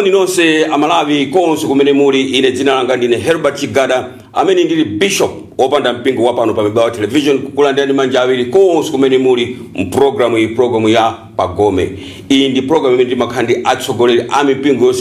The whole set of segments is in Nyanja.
Moni nonse Amalawi konse kumene muli. Ine dzina langa ndine Herbert Chigada, amene ndili bishop wopanda mpingo wa pano pa Mibawa Television, kukulandirani manja awiri konse kumene muli mpulogalamu iyi, pulogalamu ya Pagome. Iyi ndi pulogalamu imene timakhala ndi atsogoleri a mipingo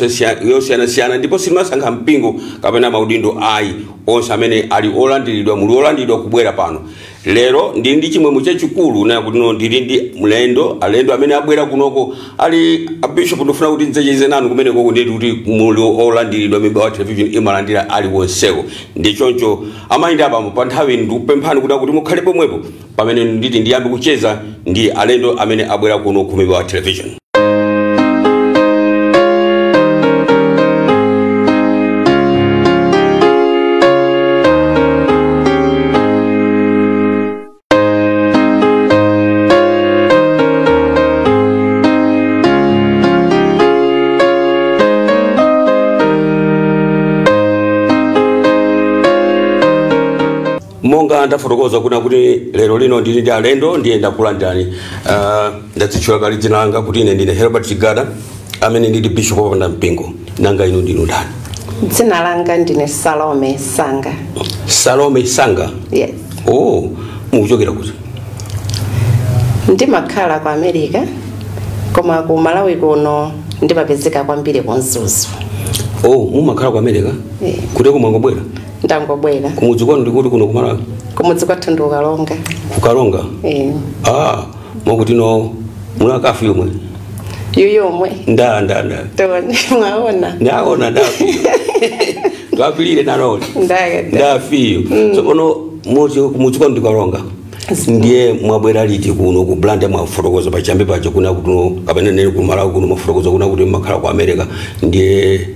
yosiyanasiyana, ndipo sitimasankha mpingo kapena maudindo ayi. Onse amene ali olandiridwa, muli olandiridwa kubwera pano. Lero ndili ndi chimwemwe chachikulu naye kuti no ndili ndi mlendo, alendo amene abwera kunoko ali abishop. Ndifuna kuti ndidzacheze nanu kumeneko, nditi kuti muli olandiridwa. Mibawa Television imalandira aliwonseko, ndi choncho amayi ndi abambo, pa nthawi ndikupemphani kuti mukhale pomwepo pamene nditi ndiyambe kucheza ndi alendo amene abwera kuno ku Mibawa Television. Monga ndafotokoza kuna kuti lero lino ndili ndi alendo, ndiye ndakulandirani. Ndadzitchula kale dzina langa kuti ine ndine Herbert Chigada, amene ndili bishop wopanda mpingo. Nanga inu ndinu ndani? Dzina langa ndine Salome Sanga. Salome Sanga? Yes. Oh, mukuchokera kuti? Ndimakhala ku America, koma ku Malawi kuno ndimapezeka kwambiri ku Mzuzu. Oh, mumakhala ku America? Eh. Kuteko mwangobwera? Ndangobwera. Kumudzi kwanu ndikuti kuno ku Malawi? Kumudzi kwathu ndi Kukalonga. Kukalonga? Eh. Ah, mwakuti no munakafu yomwe? Yuyomwe. Nda nda nda. Tone mwaona. Ndaona ndafi. Twapilire naloli. Ndaka. Ndafiyo. So ono muti kumudzi kwanu ndi Kukalonga. Ndiye mwabwera liti kuno ku Blantyre? Mwafotokoza pachambe pacho kuna kuno kapena nene ku Malawi kuno mwafotokoza kuna kuti makhala ku America, ndiye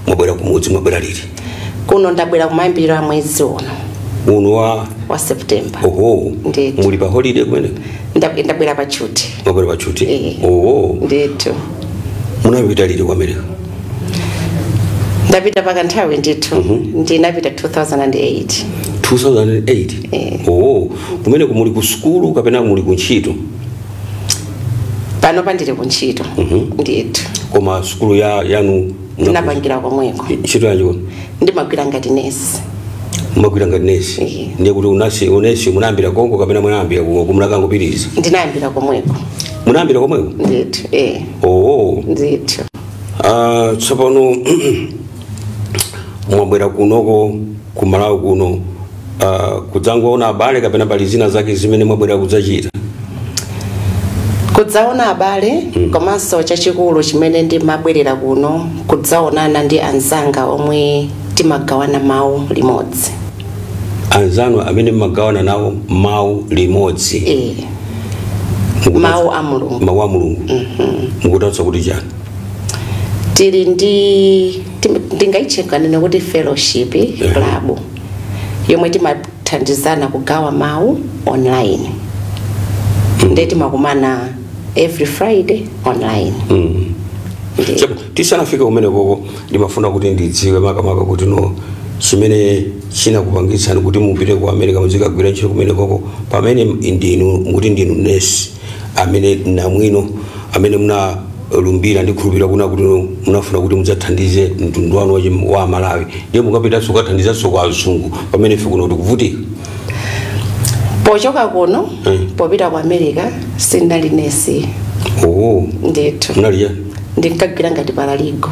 mwabwera kumudzi, mwabwera liti? Kuno ndabwera kumayambiriro a mwezi uno. Uno wa wa September. Oho. Ndithu. Muli pa holiday kumene? Ndabwera pa chuti. Mwabwera pa chuti? Eh. Oho. Ndithu. Munapita liti ku America? Ndapita pakanthawi ndithu. Ndinapita 2008. 2008? Eh. Oh, kumene muli ku sukulu kapena muli ku ntchito? Pano pandili ku ntchito. Ndithu. Koma sukulu ya yanu ndinapangira komweko. Ntchito yanji kodi? Ndimagwira ngati nesi. Mumagwira ngati nesi? Eh. Ndiye kuti unesi munayambira konko kapena munayambira ku munakangopitiriza? Ndinayambira komweko. Munayambira komweko? Ndithu, eh. Oh. Ndithu. Tsopano mwabwera kunoko ku Malawi kuno kudzangoona abale kapena pali zina zake zimene mwabwera kudzachita? Kudzaona abale, komanso chachikulu chimene ndimabwerera kuno kudzaonana ndi anzanga omwe timagawana mawu limodzi. Anzanu amene mmagawana nawo mawu limodzi? Eh. Mawu a Mulungu. Mawu a Mulungu. Mukutanthauza kuti chani? Tili ndi ndingayitcheka nene kuti fellowship club yomwe timathandizana kugawa mawu online. Ndiye timakumana every Friday online. Ndiye. Tisanafike kumene koko, ndimafuna kuti ndidziwe makamaka kuti no chimene chinakupangitsani kuti mupite ku America muzikagwira ntchito kumene koko, pamene ndinu mukuti ndinu nesi amene namwino amene munalumbira ndi khulupirira kuna kuti no munafuna kuti mudzathandize mtundu wanu wa Malawi, ndiye mukapitanso kukathandizanso kwa azungu pamene ife kuno tikuvutika. Pochoka kuno popita ku America sindinali nesi. Oh. Ndithu. Munali chani? Ndinkagwira ngati paralegal.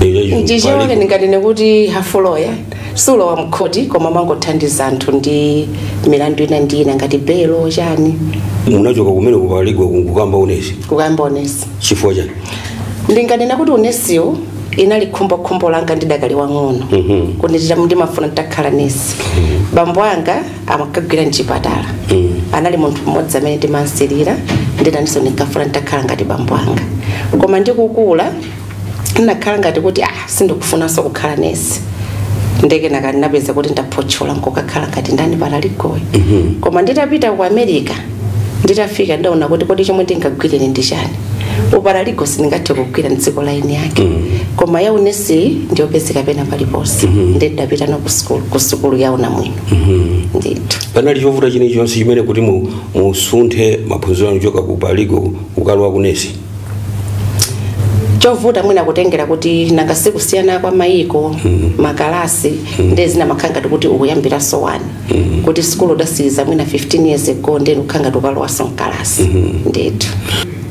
Ndicho Ndicho ndinganene kuti hafuloya sulowa mkhoti, koma mangothandiza anthu ndi milandu ina ndi ina ngati belo chani. Munachoka kumene ku paralegal kukamba unesi? Kukamba unesi. Chifukwa chani? Ndinganena kuti unesiwo inali khumbokhumbo langa ndidakali wang'ono. Kuti ndimafuna nditakhala nesi. Bambo anga amakagwira mchipatala. Anali munthu mmodzi amene ndimansirira, ndinaninso ndinkafuna nditakhala ngati bambo anga. Koma ndikukula ndinakhala ngati kuti sindikufunanso kukhala nesi. Ndekenaka ndinapeza kuti ndaphotchola nkukakhala ngati ndani paralegal. Koma nditapita ku America, nditafika ndaona kuti kodi chomwe ndingagwirire ndi chani. Uparalegal sindingathe kugwira mdziko la eni yake. Koma ya unesi ndiyopezeka pena paliponse. Ndiye ndapita no ku sukulu ya unamwino. Ndithu. Panali chovuta chilichonse chimene kuti musunthe maphunziro anu kuchoka ku paralegal kukalowa ku nesi? Chovuta mwina kutengera kuti nanga sikusiyana kwa mayiko, makalasi ndi zina, makhala ngati kuti ukuyambiranso 1, kuti sukulu udasiriza mwina 15 years ago, ndeni ukhala ngati ukalowaso mkalasi ndithu.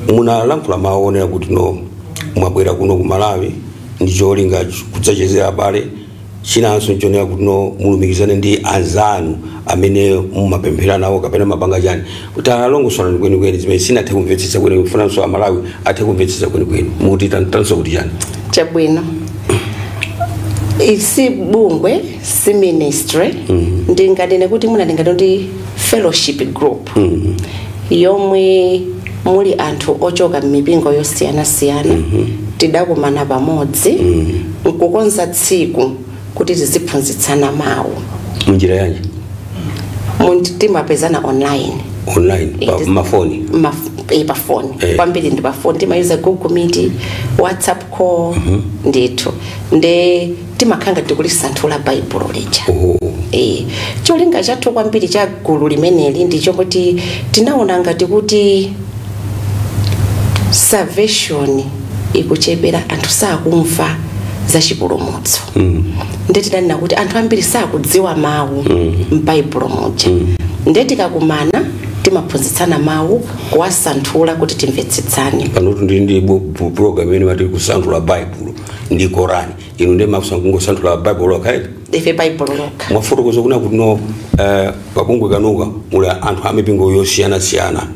Munalankhula maonera kuti no, mwabwera kuno ku Malawi ndi cholinga kudzachezera abale, chinanso nchonera kuti no, mulumikizane ndi anzanu amene mumapemphera nawo kapena mapanga chani. Talongosolani kwenikweni zimene sinathe kumvetsetsa kwenikweni, kufunanso Amalawi athe kumvetsetsa kwenikweni. Mukuti tanso kuti chani? Chabwino, si bungwe, si ministry. Ndinganene kuti mwina ndingati kuti fellowship group yomwe muli anthu ochoka m'mipingo yosiyanasiyana. Tidakumana pamodzi nkukonza tsiku kuti tiziphunzitsana mawu. Munjira yanji? Timapezana online. Online pa mafoni? Pafoni. Eh. Kwambiri ndi pafoni. Timayuza Google Meet, WhatsApp call ndithu, nde timakhala ngati tikulisanthula Baibulo lija. Oho. Cholinga chathu kwambiri cha gulu limeneli ndi chokuti tinaona ngati kuti salvation ikuchepera, anthu sakumva za chipulumutso. Nde tidanena kuti anthu ambiri sakudziwa mawu m'Baibulo muja. Nde tikakumana timaphunzitsana mawu, kuwasanthula kuti timvetsetsane. Panotu ndili ndi program imene mati kusanthula Baibulo ndi Korani. Inu ndi makusangosanthula Baibulo lokha? Ife Baibulo lokha. Mwafotokoza kuna kuti no, kabungwe kanuka muli anthu amipingo yosiyanasiyana.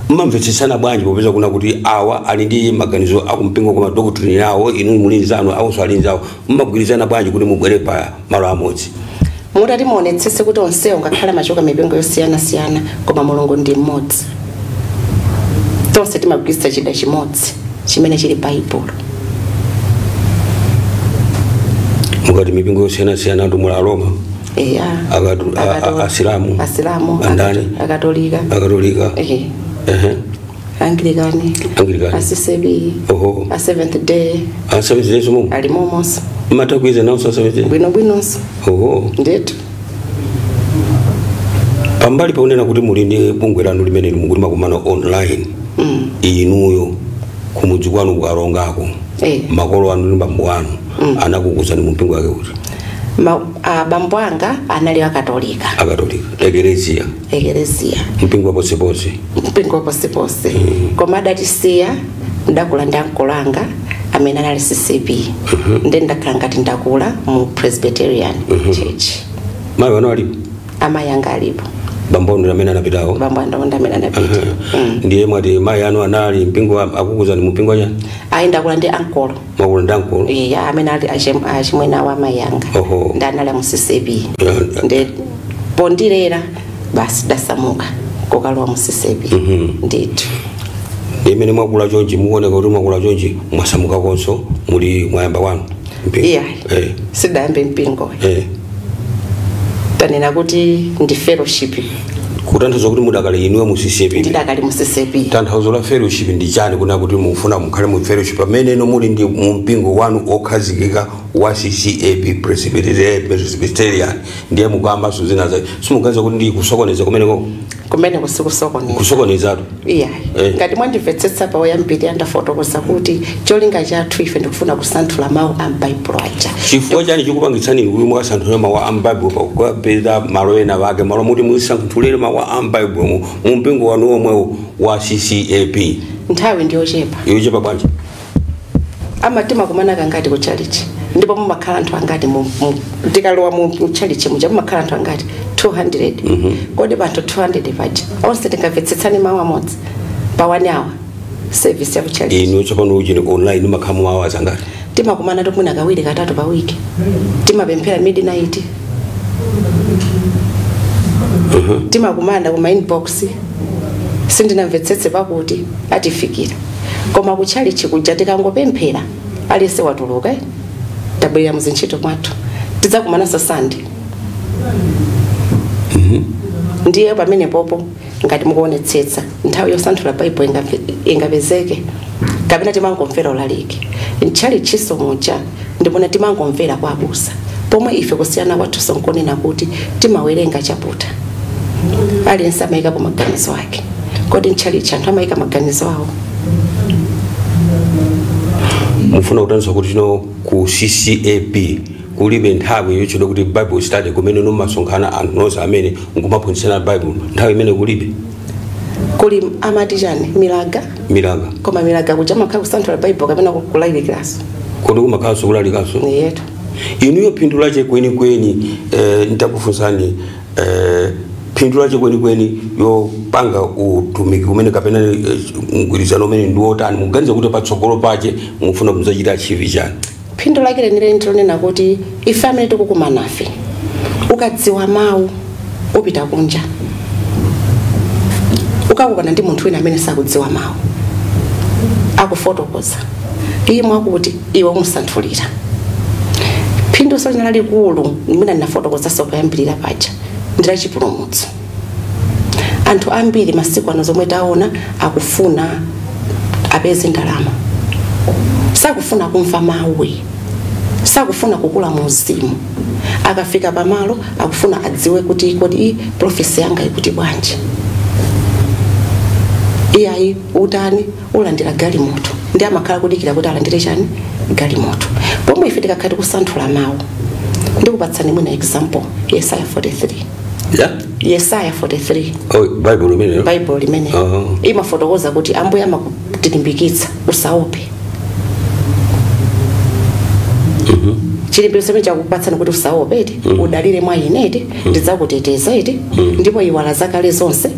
Mmamvetsetsana bwanji popeza kuna kuti awa ali ndi maganizo akumpingo kwa madoctrine yawo, inu muli nzanu, awonso ali nzawo? Mmagwirizana bwanji kuti mubwere pa malo amodzi? Mutati muonetsetse kuti onsewo ngakhale amachoka mipingo yosiyanasiyana, koma Mulungu ndi mmodzi. Tonse timagwiritsa chida chimodzi chimene chili Baibulo. Mukati mipingo yosiyanasiyana, anthu muli Aroma, Eya. Asilamu, Asilamu, andani? Akatolika. Akatolika. Ehe. Ehe. Anglikani. Anglikani. A CCAP. Oho. A Seventh Day. A Seventh Day somo? Alimomonso. Mmatagwiza nawo sa Seventh Day? Bwinobwinonso. Oho. Ndithu. Pambali pakunena kuti muli ndi bungwe lanu limene mukuti makumana online, inuyo kumudzi kwanu kukalongako, makolo anu ndi bambo anu anakukuzani mu mpingo wake kuti? Abambo anga anali Akatolika. Akatolika, ekelezia? Ekelezia. Mpingo wa posepose? Mpingo wa posepose, koma adatisiya ndakula ndi ankolo anga amene anali CCAP, ndi ndakhala ngati ndakula mu Presbyterian Church. Mayi wanu alipo? Amayi anga alipo. Bambo anu amene anapitawo? Bambo anga ndi amene anapita. Ndiye mwati mayi anu anali mpingo akukuzani mu mpingo wachani? Ayi, ndakula ndi ankolo. Mwakula ndi ankolo? Iya, amene ali achimwene awo amayi anga. Oho. Ndi anali mu CCAP. Ndi pondilera basi dasamuka kukalowa mu CCAP ndithu. Ndi imene mwakula chonchi, mukuoneka kuti mwakula chonchi, mwasamukakonso, muli mwayamba kwanu mpingo? Iya. Eh. Sidayambe mpingo. Eh. Tanena kuti ndi fellowship. Kutanthauza kuti mudakali inuwe mu CCAP? Ndidakali mu CCAP. Tanthauzo la fellowship ndi chani, kuna kuti mufuna mukhale mu fellowship pamene ino muli ndi mu mpingo wanu okhazikika wa CCAP Presbyterian, ndiye mukuyambanso zina zake? Simuganiza kuti ndi kusokoneza kumeneko? Kumene kusikusokoneza. Kusokonezatu. Iya. Eh. Ngati mwandimvetsetsa, pawoyambirira ndafotokoza kuti cholinga chathu ife ndikufuna kusanthula mawu a m'Baibulo aja. Chifukwa chani chikupangitsani kuti mukasanthule mawu a m'Baibulo pakukapeza malo ena wake, malo muti musanthulire mawu a m'Baibulo mu mpingo wanu omwewo wa CCAP? Nthawi ndiyochepa. Yochepa bwanji? Amatima kumana kangati ku chalichi, ndipo mumakhala anthu angati? Tikalowa mu chalichi muja mumakhala anthu angati? 200. Kodi panthu 200 paja onse tingamvetsetsane mawu amodzi pa 1 hour service ya ku chalichi? Inu tsopano uchini online makhala mu hours angati? Timakumana tomwina kawiri, katatu pa wiki. Timapemphera midnight, timakumana kuma inbox, sindinamvetsetse pakuti atifikira. Koma kutchalichi kuja tikangopemphera aliyense watuluka, tabwerera muzintchito mwathu, tidzakumananso Sande. Ndiye pamene popo ngati mukuonetsetsa, nthawi yosanthula Baibulo ingapezeke? Kapena timangomvera ulaliki mtchalichiso muja, ndipona timangomvera kwa abusa, pomwe ife kusiyana kwathu nkonena kuti timawerenga chapter, aliyense amayikapo maganizo ake. Kodi mtchalichi anthu amayika maganizo awo? Mufuna kutanthauza kuti no ku CCAP kulibe nthawi yochedwa kuti Bible study kumene nomasonkhana anthu nonse amene nkumaphunzitsana Bible, nthawi imene kulibe? Kuli, amati chani, milaga. Milaga. Koma milaga kuja makhala kusanthula Bible kapena kulalikiraso. Kodi kumakhalanso kulalikaso? Yetu. Inuyo phindu lache kwenikweni, nitakufunsani, phindu lache kwenikweni yopanga utumiki umene kapena mgwirizano umene ndi wotani? Muganiza kuti patsogolo pache mufuna muzachita chivi chani? Phindu lake lenileni ndilonena kuti ife amene tikukumanafe, ukadziwa mawu upita kunja ukakumana ndi munthu wina amene sakudziwa mawu, akufotokoza iye mwakuti iwe umusanthulira. Phindu lina lalikulu limene ndinafotokozaso kuyambirira paja ndi la chipulumutso. Anthu ambiri masiku ano zomwe taona, akufuna apeze ndalama, sakufuna kumva mawu, sakufuna kukula muuzimu. Akafika pamalo akufuna adziwe kuti kodi prophecy yanga ikuti bwanji, iyayi utani, ulandira galimoto, ndi amakhala kudikira kuti alandire chani, galimoto. Pomwe ife tikakhala kusanthula mawu, ndikupatsani mwina example, Yesaya 43. Yeah? Yesaya 43. Oh, Bible imeneyo. Bible limene imafotokoza kuti Ambuye amakutilimbikitsa usaope. Chilimbikitso chimene chakupatsani kuti usaope eti, udalire mwa ine eti, ndidzakuteteza eti, ndipo iwala zakale zonse,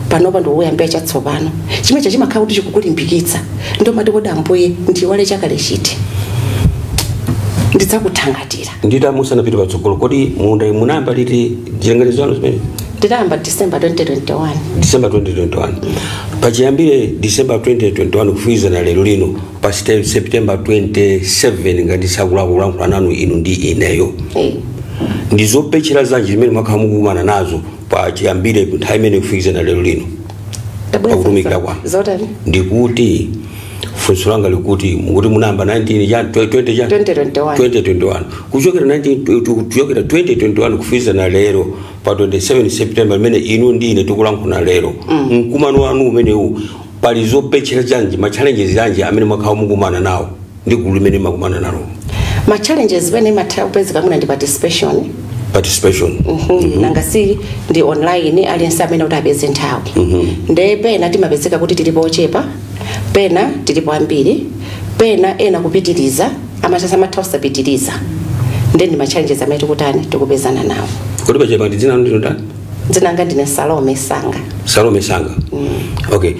panopa ndikuyambira chatsopano. Chimene chimakhala kuti chikukulimbikitsa, ndomati kodi Ambuye ndiwale chakale chiti? Ndidzakuthangatira. Ndita musanapite patsogolo, kodi munda munayamba liti zilengezo zimene? Ndinayamba December 2021. December 2021. Pachiyambire December 2021 kufikizana lero lino pa September 27, ngati sakulakulankhula nanu inu ndi ineyo, ndi zopetchera zanji zimene mwakhala mukukumana nazo pachiyambire nthawi imene kufikizana lero lino pakutumikira kwanu? Zotani? Ndikuti funso langa likuti mukuti munayamba 19 cha 20 cha 2021. 2021. Kuchokera 19, kuchokera 2021 kufikizana lero pa 27 September limene inu ndi ine tikulankhula lero, mkumano wanu umenewu pali zopetchera chanji, ma challenges yanji amene mwakhala mukumana nawo ndi gulu limene makumana nalo? Ma challenges pene imatha kupezeka mwina ndi participation. Participation. Nanga si ndi online, aliyense amene kuti apeze nthawi. Nde pena timapezeka kuti tilipo ochepa, pena tilipo ambiri, pena ena kupitiriza amatasa amatha kusapitiriza. Nde ndi ma challenges amene tikutani, tikupezana nawo. Kodi pachepa ndi dzina ndino ndani? Dzina langa ndine Salome Sanga. Salome Sanga. Okay,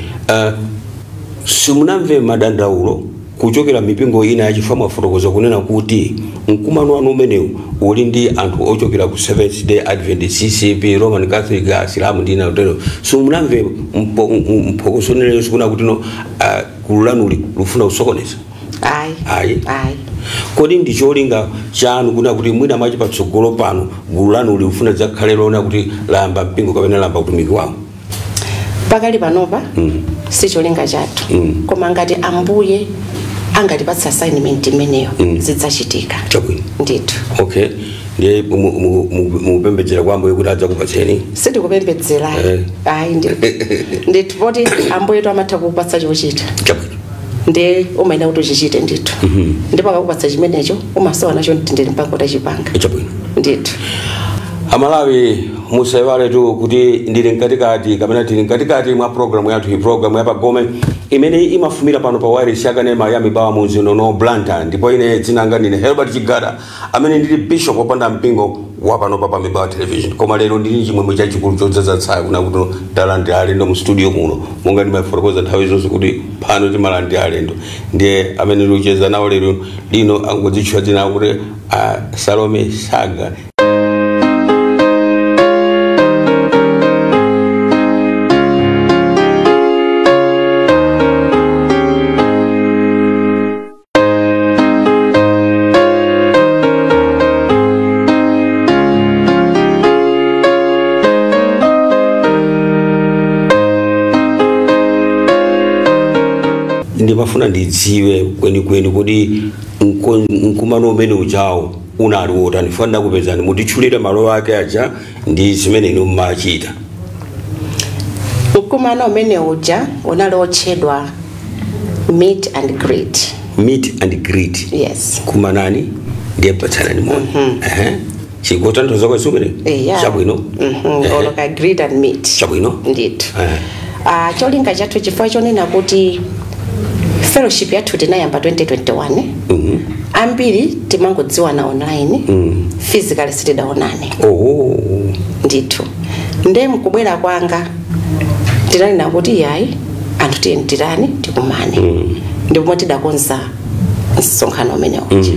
simunamve madandaulo kuchokera mipingo ina yachifa? Mwafotokoza kunena kuti mkumano wanu umenewu uli ndi anthu ochokera ku Seventh Day Adventist, CCP, Roman Catholic, Asilamu ndi ina otero. Simunamve mphokoso neneyo sikuna kuti no, gulu lanuli lufuna kusokoneza? Ayi. Ayi. Ayi. Kodi ndi cholinga chanu kuna kuti mwina mwachi patsogolo pano gulu lanu lifuna dzakhale lona kuti layamba mpingo kapena layamba utumiki wawo? Pakali panopa si cholinga chathu, koma ngati Ambuye angatipatsa assignment imeneyo, zidzachitika. Chabwino. Ndithu. Okay, ndiye mupembedzera kwa Ambuye kuti adzakupatseni? Sitikupembedzera. Ayi, ndithu, ndithu, poti Ambuye tu amatha kukupatsa chochita. Chabwino. Ndi umayenera kuti uchichite ndithu, ndipo akakupatsa chimenecho umasowa nacho mtendere mpaka utachipanga. Chabwino. Ndithu. Amalawi, musaiwale tu kuti ndili mkatikati kapena tili mkatikati mwa programu yathu iyi, programu yapagome imene imafumira pano pa wireless yakanema ya Mibawa mu mzinda Blantyre. Ndipo ine dzina langa ndine Herbert Chigada, amene ndili bishop wopanda mpingo wa panopa pa Mibawa Television. Koma lero ndili chimwemwe chachikulu chodzaza tsaya kuna kuti talandira alendo mu studio muno. Monga ndimafotokoza nthawi zonse kuti pano timalandira alendo, ndiye amene tikucheza nawo lero lino angodzitchula dzina kuti Salome Saga. Ndimafuna ndidziwe kwenikweni kuti mkumano umene ujawo unali wotani. Funa kupezani mutitchulire malo ake aja ndi zimene inu mmachita. Mkumano umene uja unali otchedwa Meet and Greet. Meet and greet. Yes. Kumanani ndiye patsanani moni. Chikutanthauza kwa zimene? Chabwino. Oloka greet and meet. Chabwino. Ndithu. Cholinga chathu chifukwa chonena kuti fellowship yathu tinayamba 2021. Ambiri timangodziwana online. Physically sitidaonane. Ndithu. Nde mkubwera kwanga tinanena kuti yayi anthu tiyendirani tikumane. Ndipo tidakonza msonkhano umene uja.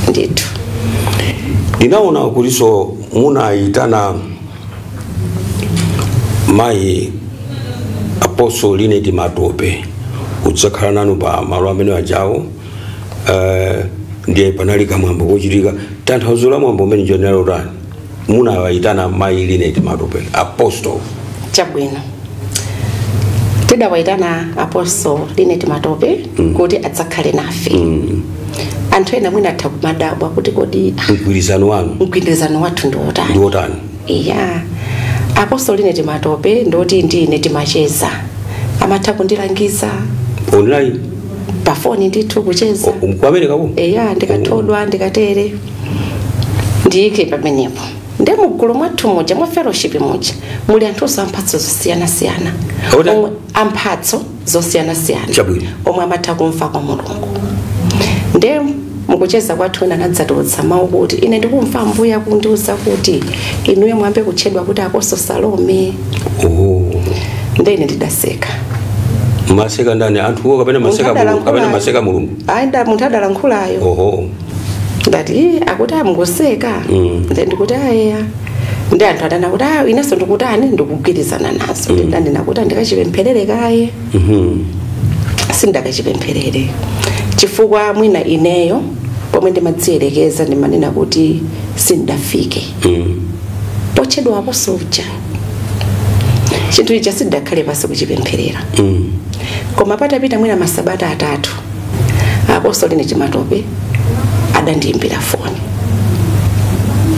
Ndithu. Ndinaona kuliso munayitana mayi Apostle Linet Matope kudzakhala nanu pa malo amene ajawo. Ndiye panali kamwambo kochitika. Tanthauzo la mwambo umene njonalo tani munawayitana mayi Linet Matope Apostle? Chabwino. Tidawayitana Apostle Linet Matope kuti adzakhale nafe. Anthu ena mwina atha kumadabwa kuti kodi mgwirizano wanu mgwirizano wathu ndi wotani? Ndi wotani? Iya, Apostle Linet Matope ndoti ndine timacheza, amatha kundilangiza online pafoni ndithu kucheza. Ku America ko? Eya, ndikathodwa ndikatere ndiyike pamenepo. Nde mugulu mwathu muja mwa fellowship muja muli anthu amphatso zosiyanasiyana. Omwe amphatso zosiyanasiyana omwe amatha kumva kwa Mulungu. Nde mukucheza kwathu ena anadzatulutsa mawu kuti ine ndikumva Ambuye akundiwuza kuti inuyo mwambe kutchedwa kuti Apostle Salome. Nde ine ndidaseka. Maseka ndani anthuwo kapena maseka Mulungu? Kapena maseka Mulungu? Ayi, munthu adalankhulayo. Ndati akuti amngoseka. Nde ndikuti ayeya. Ndi anthu adana kuti ayi inenso ndikutani ndikugwirizana nazo. Ndinanena kuti ndikachipempherere kaye. Sindakachipempherere chifukwa mwina ineyo pomwe ndimadziyerekeza ndimanena kuti sindafike pochedwa apostle uja. Chinthu icha sindakhale pasi kuchipempherera. Koma patapita mwina masabata atatu Apostle Linet Matope adandiyimbira foni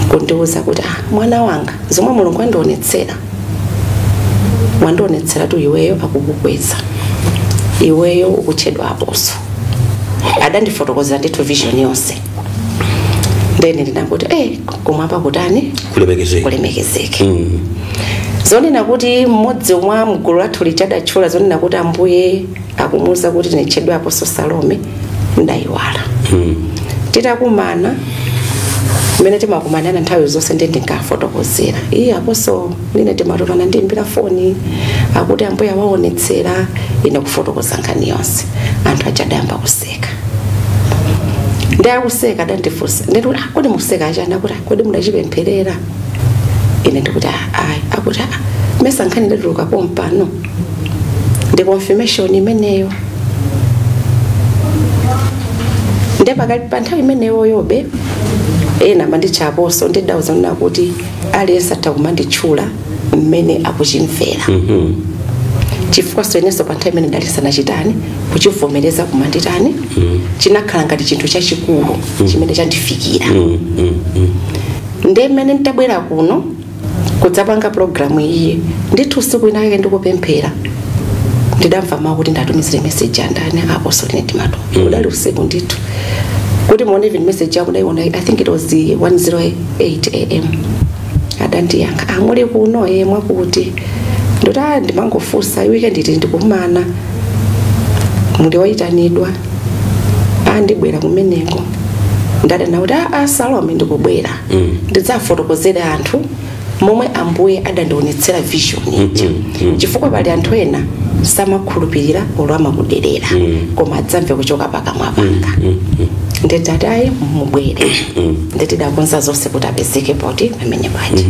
kundiwuza kuti mwana wanga zomwe Mulungu andionetsera wandionetsera tu iweyo akukukweza iweyo ukutchedwa apostle. Adandifotokozera ndithu vision yonse. Ndene ndinangoti kumwamba kutani kulemekezeke. Zonena kuti mmodzi mwa mgulu lathu lichadatchula zonena kuti Ambuye akumuwuza kuti nditchedwe Apostle Salome ndayiwala. Titakumana mmene timakumanana nthawi zonse ndi ndinkafotokozera iye Apostle Linet Matope anandiyimbira foni akuti Ambuye awaonetsera ine kufotokoza nkhani yonse. Anthu achadayamba kuseka. Ndi akuseka adandifunsa nditi kodi museka achana kuti kodi mudachipempherera? Ine ndikuti ayi. Akuti mesa nkhani ndatuluka pompano ndi confirmation imeneyo. Ndi pakali pa nthawi imeneyo yobe ena manditcha apostle ndidauza nena kuti aliyense atha kumanditchula mmene akuchimvera. Chifukwa so inenso pa nthawi imene ndalisanachitani kuchivomereza kumanditani chinakhala ngati chinthu chachikulu chimene chandifikira. Nde mmene nditabwera kuno kudzapanga programu iyi ndithu usiku inake ndikupemphera ndidamva mawu kuti ndatumizire message andani Apostle Linet Matope. Udali usiku ndithu kuti muone even message yangu ndaiona, I think it was the 1:08 am. Adandiyankha muli kuno ye mwakuti ndoti ndimangofunsa weekend iti ndikumana muli woyitanidwa andibwera kumeneko. Ndadana kuti Salome ndikubwera ndidzafotokozera anthu momwe Ambuye adandionetsera vision ija. Chifukwa pali anthu ena samakhulupirira olo amakuderera koma adzamve kuchoka pakamwa panga. Ndidati ayi mubwere. Nditidakonza zonse kuti apezeke poti pamene paja.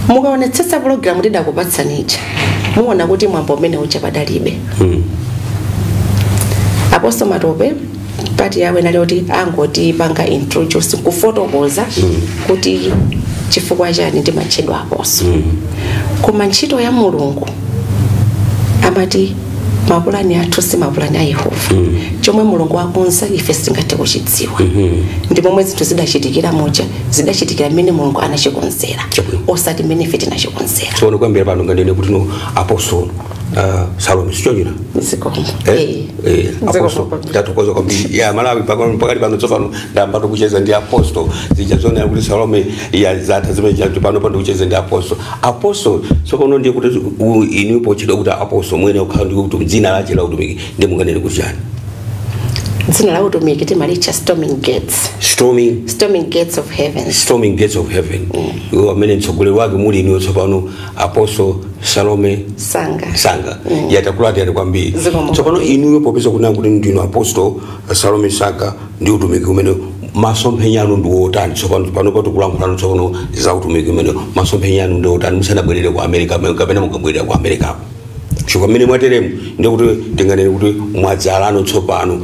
Mukaonetsetsa program tidakupatsani ija muona kuti mwambo umene uja padalibe. Apostle Matope pati yawe nali kuti angoti panga introduce kufotokoza kuti chifukwa chani ndimatchedwa apostle. Koma ntchito ya Mulungu amati mapulani athu si mapulani a Yehova. Chomwe Mulungu akonza ife sitingathe kuchidziwa. Ndi momwe zinthu zidachitikira muja zidachitikira mmene Mulungu anachikonzera osati mmene ife tinachikonzera. Tsono kuyambira pano ngandine kuti no Apostle Salome sichonjera. Zikomo. Apostle tatokoza kwambiri ya Malawi pakali pano tsopano ndamba tikucheza ndi apostle zijazona kuti Salome ya zatha zimene chatu pano pano tikucheza ndi apostle. Apostle tsopano ndiye kuti inu pochedwa kuti apostle mwene ukhala ndi kuti dzina lache la utumiki ndi munganene kuti chani? Dzina la utumiki timalitcha Storming Gates. Storming Gates of Heaven. Storming Gates of Heaven. Iwo amene mtsogoleri wake muli inu tsopano Apostle Salome Sanga. Yatakulati kwambiri. Tsopano inuyo popeza kunena kuti ndinu Apostle Salome Sanga ndi utumiki umene masomphenya anu ndi wotani tsopano pano patikulankhulano tsopano za utumiki umene masomphenya anu ndi wotani musanabwerere ku America kapena mukabwerera ku America. Chifukwa mmene mwateremu ndi kuti tinganene kuti mwadzalano tsopano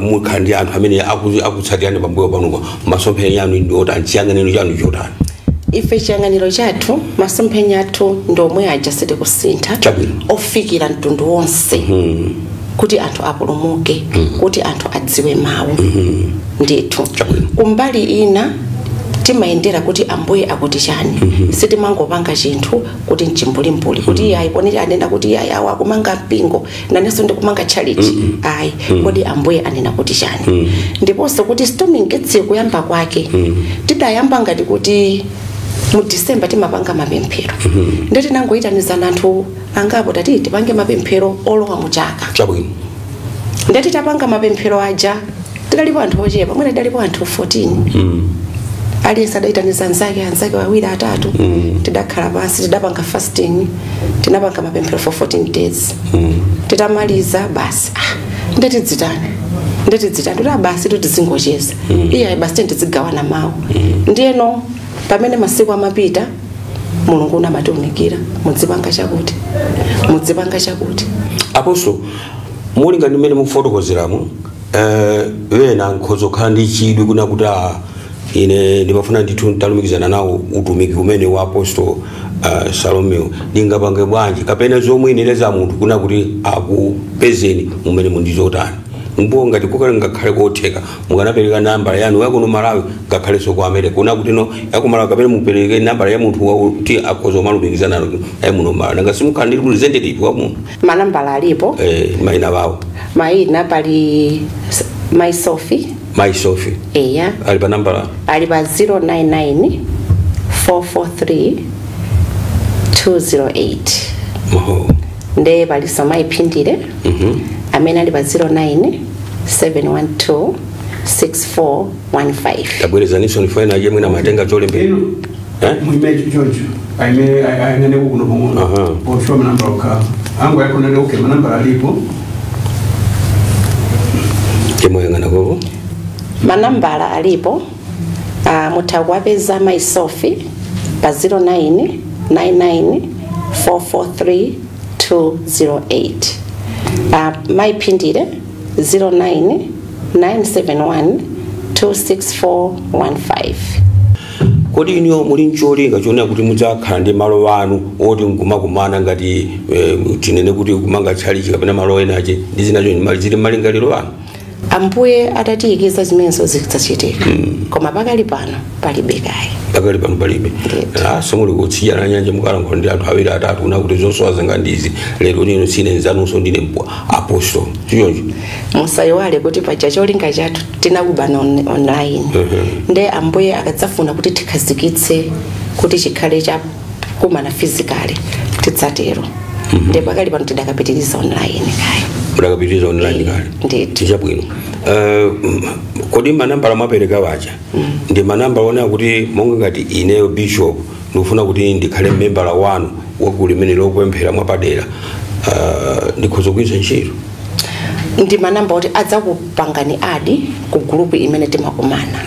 mukhala ndi anthu amene akutsatirani pambuyo pano masomphenya anu ndi otani, chiyang'aniro chanu chotani? Ife chiyang'aniro chathu masomphenya athu ndi omwe aja sitikusintha, ofikira mtundu wonse kuti anthu apulumuke, kuti anthu adziwe mawu ndithu. Kumbali ina timayendera kuti ambuye akuti chani, sitimangopanga chinthu kuti mchimbulimbuli kuti ayi poni anena kuti ayi awa akumanga mpingo nanenso ndikumanga chalichi ayi, kodi ambuye anena kuti chani? Ndiponso kuti Storming Gates kuyamba kwake tidayamba ngati kuti mu December timapanga mapemphero, ndi tinangoyitanizana anthu angapo tati tipange mapemphero olowa mu chaka. Ndati tapanga mapemphero aja tidalipo anthu ochepa, mwina tidalipo anthu 14. Aliyense adayitanisa anzake wawiri atatu. Tidakhala pansi tidapanga fasting, tinapanga mapemphero for 14 days. Titamaliza basi ndetidzitani kuti basi tutizingocheza iye basi tidzigawana mawu. Ndiyeno pamene masiku amapita Mulungu unamatiunikira mudzipanga chakuti. Apostle mulinga ndi mmene mukufotokozeramo wena nkhozo khala ndi chidwi kuna kuti ine ndimafuna ndithu ntalumikizana nawo utumiki umene wa Apostle Salome ndingapange bwanji kapena zomwe inene za munthu kuna kuti akupezeni mumene mundizotani mbo ngati kukale ngakhale kotheka mukanapereka nambala yanu yakuno Malawi ngakhalenso ku America kuna kuti no yaku Malawi kapena mupereke nambala ya munthu wakuti akhoza kumalumikizana naye muno Malawi nanga simukhala ndi representative wa munthu. Manambala alipo mayina wawo mayina pali Mai Sophie. Mai Sophie eya ali pa nambala ali pa 099 443 208. Nde paliso Mai Phindile amene ali pa 09 712 6415. Tabwerezaniso nifaina je mwina matenga cholembera muime George aime ainene kuno pang'ono poshwa manambala okha angu yakonele okay manambala alipo chemwe kovo manambala alipo. Mutha kuwapeza Mai Sophie pa 09 99 443 208. Mai Phindile 09 971 26415. Kodi inu muli ncholinga chonena kuti mudzakhala ndi malo anu oti nkumakumana ngati tinene kuti kumanga tchalichi kapena malo ena ache ndi zina zili malingaliro anu? Ambuye atatiyikiza zimenezo zidzachitika, koma pakali pano palibe kayi. Pakali pano palibe. Somuli kutsidya la nyanja mukalankhula ndi anthu awiri atatu kuna kuti zosowa zanga ndizi lero lino sine nzanunso ndine mpwa apostle chiyonjo. Musayiwale kuti paja cholinga chathu tinakubana online. Nde ambuye akadzafuna kuti tikhazikitse kuti chikhale cha kumana physically tidzatero. Nde pakali pano tidakapitiriza online kayi. Mudakapitiriza online kale. Ndithu. Chabwino. Kodi manambala mwapereka waja ndi manambala onena kuti monga ngati ineyo bishop ndikufuna kuti ndikhale membala wanu wagulu limene lokupemphera mwapadera, ndikhoza kugwiritsa ntchito? Ndi manamba oti adzakupangani adi ku group imene timakumana.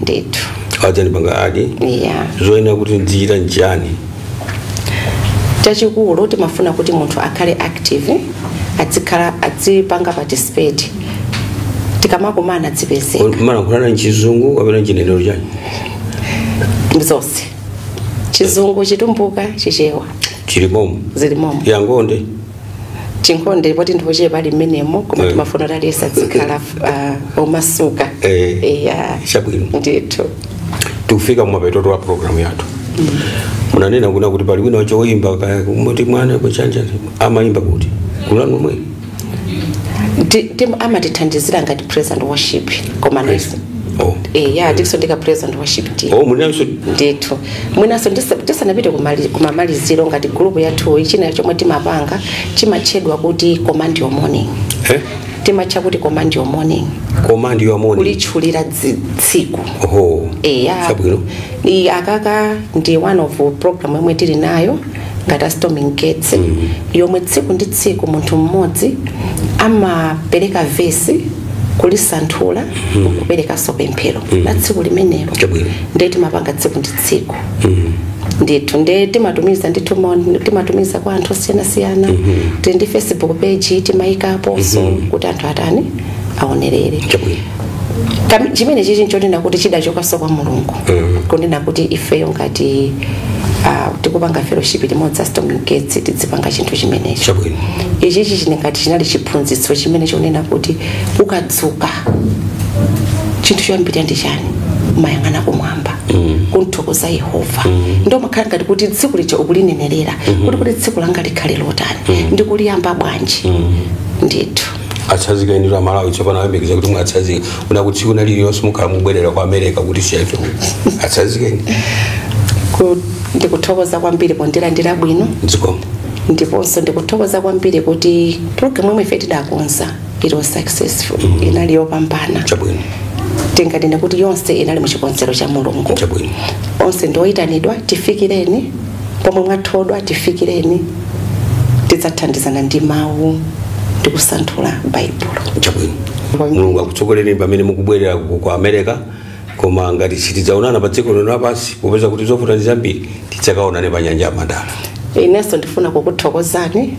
Ndithu. Adzandipanga adi? Yeah. Zoyenera kuti ndichita njani? Chachikulu timafuna kuti munthu akhale active, adzikhala adzipanga participate tikamakumana dzipezeka. Malankhulana mchizungu kapena chinenero chani? Zonse, chizungu, chitumbuka, chichewa. Chilimomo? Zilimomo. Yangonde? Chinkhonde poti ndipochepa pali mmenemo, koma timafuna kuti aliyense adzikhala omasuka. Chabwino. Ndithu. Tikufika mumapetoto wa programu yathu. Munanena kuna kuti pali wina wachoimba kaya kumoti mwana kuchanja amayimba kuti kulanu mwe Amatithandizira ngati praise and worship koma nesi. Oh. Ya tiso ndika praise and worship team. Oh, munanso ndithu mwinaso tisanapite kumamaliziro ngati group yathu ichina chomwe timapanga chimatchedwa kuti command your morning. Timatcha kuti command your morning. Command your morning. Kulitchulira tsiku. Oho. Eya. Chabwino. Akaka ndi one of program yomwe tili nayo ngati Storming Gates, yomwe tsiku ndi tsiku munthu mmodzi amapereka vesi, kulisanthula, kuperekanso pemphero la tsiku limenelo. Chabwino. Ndiye timapanga tsiku ndi tsiku ndithu, ndiye timatumiza ndithu timatumiza kwa anthu osiyanasiyana. Tili ndi Facebook page, timayikaponso kuti anthu atani, aonerere. Chabwino. Chimene chichi nchonena kuti chidachokanso kwa Mulungu, kunena kuti ifeyo ngati tikupanga fellowship limodzi a Storming Gates tidzipanga chinthu chimenecho. Chabwino. Ichichi chine ngati chinali chiphunzitso chimene chonena kuti ukadzuka chinthu choyambirira ndi chani? Umayang'ana kumwamba, kunthokoza Yehova. Ndo makhala ngati kuti tsiku lija ukulinenerera kuti tsiku langa likhale lotani, ndikuliyamba bwanji ndithu. Atsazika inu Amalawi tsopano ayembekeza kuti mwatsazika una kuti tsiku lililonse mukhala mubwerera ku America kuti siyaife. Atsazikeni. Ndikuthokoza kwambiri pondilandira bwino. Mdzikomo. Ndiponso ndikuthokoza kwambiri kuti program yomwe ife tidakonza it was successful, inali yopambana. Chabwino. Tinganene kuti yonse inali muchikonzero cha Mulungu. Chabwino. Onse ndoyitanidwa, tifikireni pomwe mwathodwa, tifikireni, tidzathandizana ndi mawu ndikusanthula Baibulo. Chabwino. Mulungu akutsogolereni pamene mukubwerera ku America, koma ngati sitidzaonana pa dziko lino lapansi, popeza kuti zovuta ndi zambiri, tidzakaonane pa nyanja ya Mandala. Inenso ndifuna kukuthokozani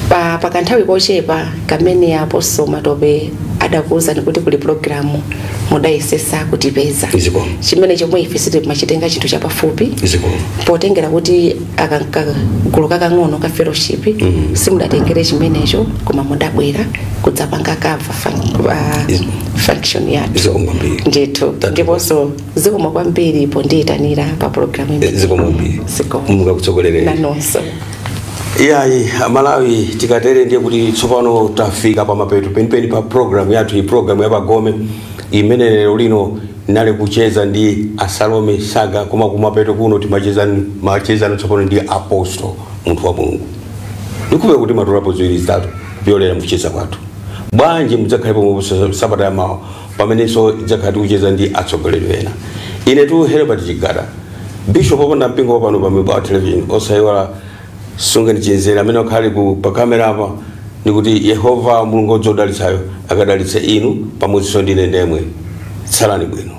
pa pakanthawi kochepa kamene aposo Matope adakuwuzani kuti kuli programu, mudayesesa kutipeza. Zikomo. Chimene chomwe ife sitimachitenga chinthu chapafupi, Zikomo. potengera kuti akagulu kakang'ono ka fellowship, simudatengere chimenecho, koma mudabwera kudzapanga cover function yathu. Zikomo kwambiri. Ndithu. Tathokoza. Ndiponso zikomo kwambiri pondiyitanira pa programu imene. Zikomo kwambiri. Zikomo. Mulungu akutsogolereni. Nanonso. Iyayi, Amalawi, tikatere ndiye kuti tsopano tafika pamapeto penipeni pa program yathu, iyi program yapagome imene lero lino nali kucheza ndi Asalome Saga, koma kumapeto kuno timacheza machezano tsopano ndi apostle, munthu wa Mulungu. Ndikupe kuti matulapo ziwiri zitatu kupyolera mukucheza kwathu. Bwanji mudzakhale pomwe sabata yamawa pamenenso idzakhala tikucheza ndi atsogoleri ena. Ine tu Herbert Chigada, bishop opanda mpingo wapano pa Mibawa Television, osayiwala sungeni chinzera amene akhale ku pakamera apa, ndikuti Yehova Mulungu wodzodalitsayo akadalitse inu pamodzinso ndine ndemwe. Tsalani bwino.